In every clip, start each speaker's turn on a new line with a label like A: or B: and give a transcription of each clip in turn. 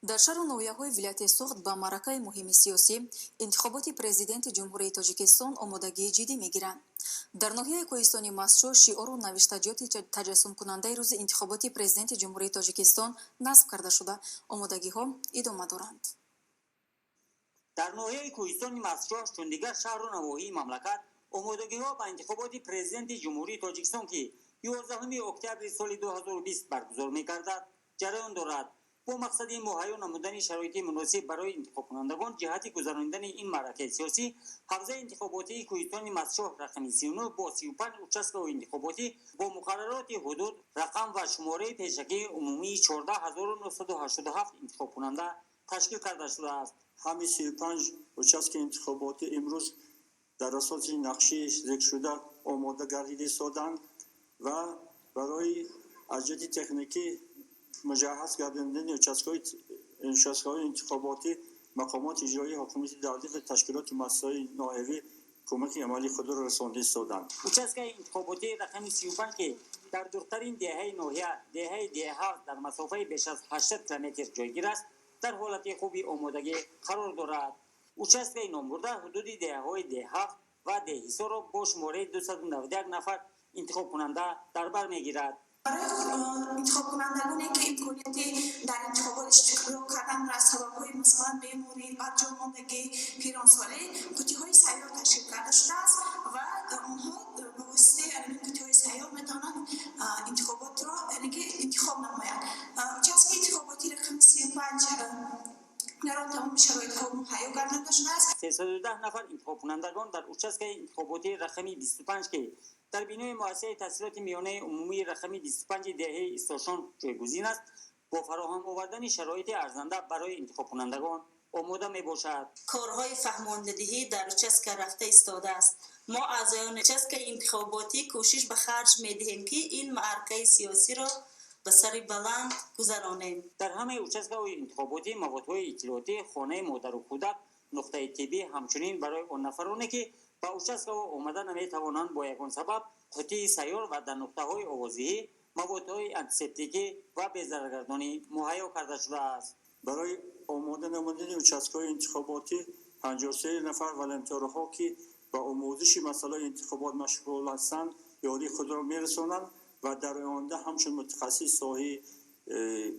A: Дар шаҳру ноҳияҳои вилояти Суғд ба маъракаи муҳими сиёсӣ, интихоботи Президенти Ҷумҳурии Тоҷикистон, омодагии ҷиддӣ мегиранд. Дар ноҳияи Кӯҳистони Мастчоҳ шиору навиштаҷоти таҷассумкунандаи рӯзи интихоботи Президенти Ҷумҳурии Тоҷикистон насб карда шуда, омодагиҳо идома доранд.
B: Дар ноҳияи Кӯҳистони Мастчоҳ, чун дигар шаҳру навоҳии мамлакат, омодагиҳо ба интихоботи Президенти Ҷумҳурии Тоҷикистон, ки 11 октябри соли 2020 баргузор мегардад, ҷараён дорад. Бо мақсади муҳайё намудани шароити муносиб барои интихобкунандагон ҷиҳати гузаронидани ин маъракаи сиёсӣ, ҳавзаи интихоботии Кӯҳистони Мастчоҳ рақами 39 бо 35 участкаҳои интихоботӣ бо муқаррароти ҳудуд, рақам ва шумораи пешакии умумии 14 987 интихобкунанда ташкил карда шудааст.
C: Ҳамин 35 участкаи интихоботӣ имрӯз дар асоси нақшаи зикршуда омода гардида истоданд ва барои аз ҷиҳати техникӣ муҷаҳҳаз гардонидани участкаҳои интихоботӣ мақомоти иҷроии ҳокимияти давлатӣ ва ташкилоти муассисаҳои ноҳиявӣ кӯмаки амалии худро расонда истоданд.
B: Участкаи интихоботии рақами 35, ки дар дуртарин деҳаи ноҳия, деҳаи Деҳҳавз, дар масофаи беш аз 80 километр ҷойгир аст, дар ҳолати хуби омодагӣ қарор дорад. Участкаи номбурда ҳудуди деҳаҳои Деҳҳафт ва Деҳҳисорро бо шумораи 291 нафар интихобкунанда дар бар мегирад.
D: Барои интихобкунандагоне, ки имконияти дар интихобот иштирок карданро аз сабабҳои, масалан, беморӣ, барҷомондагӣ, пиронсолӣ, қуттиҳои сайёр ташкил карда шудааст ва онҳо ба воситаи ҳамин қуттиҳои сайёр метавонанд интихоботро, яъне ки интихоб намоянд. Участкаи интихоботии рақами 35, дар он тамоми шароитҳо муҳайё гардонида шудааст.
B: 310 нафар интихобкунандагон дар участкаи интихоботии рақами 25, ки дар бинои муассисаи таҳсилоти миёнаи умумии рақами 25 деҳаи Истошон ҷойгузин аст, бо фароҳам овардани шароити арзанда барои интихобкунандагон омода мебошад.
E: Корҳои фаҳмондадиҳӣ дар участка рафта истодааст. Мо, аъзоёни участкаи интихоботӣ, кӯшиш ба харҷ медиҳем, ки ин маъракаи сиёсиро ба сари баланд гузаронем.
B: Дар ҳамаи участкаҳои интихоботӣ маводҳои иттилоотӣ, хонаи модару кӯдак, нуқтаи тиббӣ, ҳамчунин барои он нафароне, ки ба участкаҳо омада наметавонанд бо ягон сабаб, қуттии сайёр ва дар нуқтаҳои овоздиҳӣ маводҳои антисептикӣ ва безараргардонӣ муҳайё карда шудааст.
C: Барои омода намудани участкаҳои интихоботӣ 53 нафар волонтерҳо, ки ба омӯзиши масъалаи интихобот машғул ҳастанд, ёрии худро мерасонанд ва дар оянда ҳамчун мутахассис соҳаи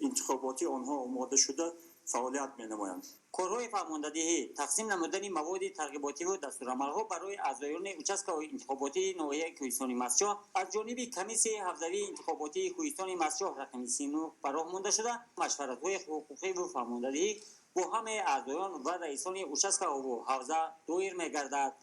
C: интихоботӣ онҳо омода шуда фаъолият менамоянд.
B: Корҳои фаҳмондадиҳӣ, тақсим намудани маводи тарғиботиву дастурамалҳо барои аъзоёни участкаҳои интихоботии ноҳияи Кӯҳистони Мастчоҳ аз ҷониби комиссияи ҳавзавии интихоботии Кӯҳистони Мастчоҳ рақами 39 ба роҳ монда шуда, машваратҳои ҳуқуқиву фаҳмондадиҳӣ бо ҳамаи аъзоён ва раисони участкаҳову ҳавза доир мегардад.